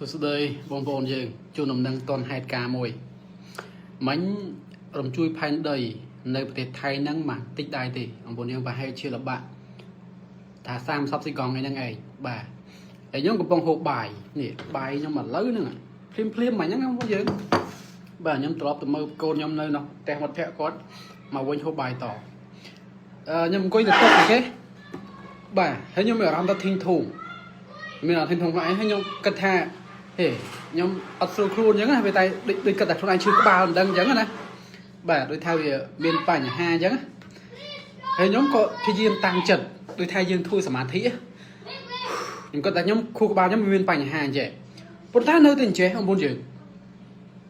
សួស្តីបងប្អូនយើងជួនដំណឹងតនហេតុការណ៍មួយមិញរំជួយផែនដី នៅប្រទេសថៃហ្នឹងមកតិចដែរទេបងប្អូនយើងប្រហែលជាលបាក់ថា30សេកង់អីហ្នឹងឯងបាទហើយខ្ញុំកំពុងហូបបាយនេះបាយខ្ញុំឥឡូវហ្នឹងភ្លាមភ្លាមមិញហ្នឹងបងប្អូនយើងបាទខ្ញុំត្រឡប់ទៅមើលកូនខ្ញុំនៅនោះផ្ទះមិត្តភក្តិគាត់មកវិញហូបបាយតអឺខ្ញុំអង្គុយទៅតុកគេបាទហើយខ្ញុំមានអារម្មណ៍ថាធីងធូង មានអត់ធំធំខ្លួនឯងហើយខ្ញុំគិតថាហេខ្ញុំអត់ស្រួលខ្លួនអញ្ចឹងណាវាតែដូចដូចគិតតែខ្លួនឯងឈឺក្បាលមិនដឹងអញ្ចឹងណាបាទដូចថាវាមានបញ្ហាអញ្ចឹងណាហើយខ្ញុំក៏ព្យាយាមតាំងចិត្តដូចថាយើងធ្វើសមាធិខ្ញុំគិតថាខ្ញុំខួរក្បាលខ្ញុំវាមានបញ្ហាអញ្ចឹងប៉ុន្តែនៅតែអញ្ចេះបងប្អូនយើង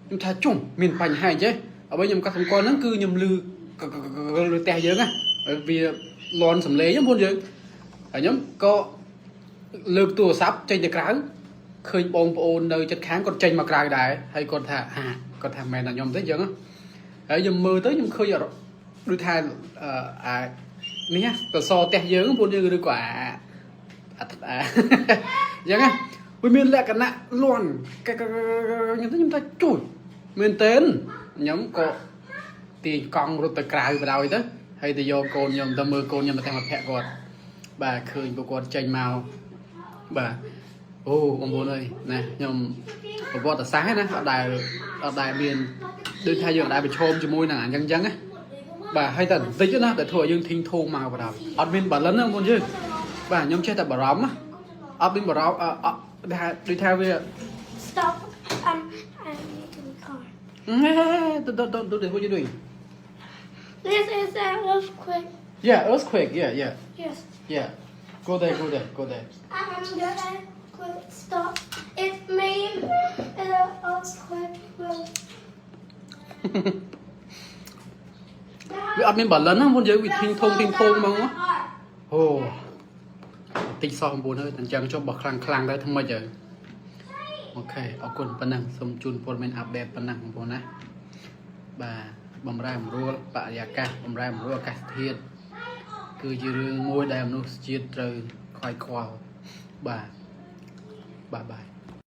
ខ្ញុំថាជុំមានបញ្ហាអញ្ចេះអ្វីខ្ញុំកត់សម្គាល់ហ្នឹងគឺខ្ញុំលឺលឺផ្ទះយើងណាវាលន់សំឡេងបងប្អូនយើងហើយខ្ញុំក៏ លើកទូរស័ព្ទចេញទៅក្រៅឃើញបងប្អូននៅចិត្តខាងគាត់ចេញមកក្រៅដែរហើយគាត់ថាហាគាត់ថាមែនតែខ្ញុំទេអញ្ចឹងហើយខ្ញុំមើលទៅខ្ញុំឃើញដូចថាអានេះសសរផ្ទះយើងបងប្អូនយើងឬក៏អាអាអញ្ចឹងណាវាមានលក្ខណៈលន់ខ្ញុំទៅខ្ញុំថាជួយមែនតើខ្ញុំក៏ទាញកង់រត់ទៅក្រៅបណ្ដោយទៅហើយទៅយកកូនខ្ញុំទៅមើលកូនខ្ញុំទៅតាមមិត្តភក្តិគាត់បាទឃើញពួកគាត់ចេញមក បាទអូបងប្អូនអើយណាខ្ញុំប្រវត្តិសាស្ត្រណាអត់ដែលអត់ដែលមានដូចថាយើងអត់ដែលប្រឈមជាមួយនឹងអញ្ចឹងអញ្ចឹងណាបាទហើយតែបន្តិចណាដែលធ្វើឲ្យយើងធីងធូងមកបណ្ដោយអត់មានបាលិនណាបងប្អូនយើងបាទខ្ញុំចេះតែបារម្ភណាអត់មានបារម្ភអត់ថាដូចថាវា Stop. I need to record. Don't do this. What you doing? This is an earthquake. Yeah, earthquake. Yeah. Yes. Yeah, go there, go there, go there. I'm gonna quick stop. It may an earthquake will. វាអត់មានបាលិនណាបងប្អូនយើងវាធីងធងធីងធងហ្មងអូតិចសោះបងប្អូនអើយតែអញ្ចឹងចុះបើខ្លាំងខ្លាំងទៅធ្វើម៉េចទៅOK អរគុណប៉ុណ្ណឹងសូមជូនព័ត៌មាន update ប៉ុណ្ណឹងបងប្អូនណាបាទបំរែបំរួលបរិយាកាសបំរែបំរួលអាកាសធាតុគឺជារឿងមួយដែលមនុស្សជាតិត្រូវខ្វាយខ្វល់បាទបាទបាទ។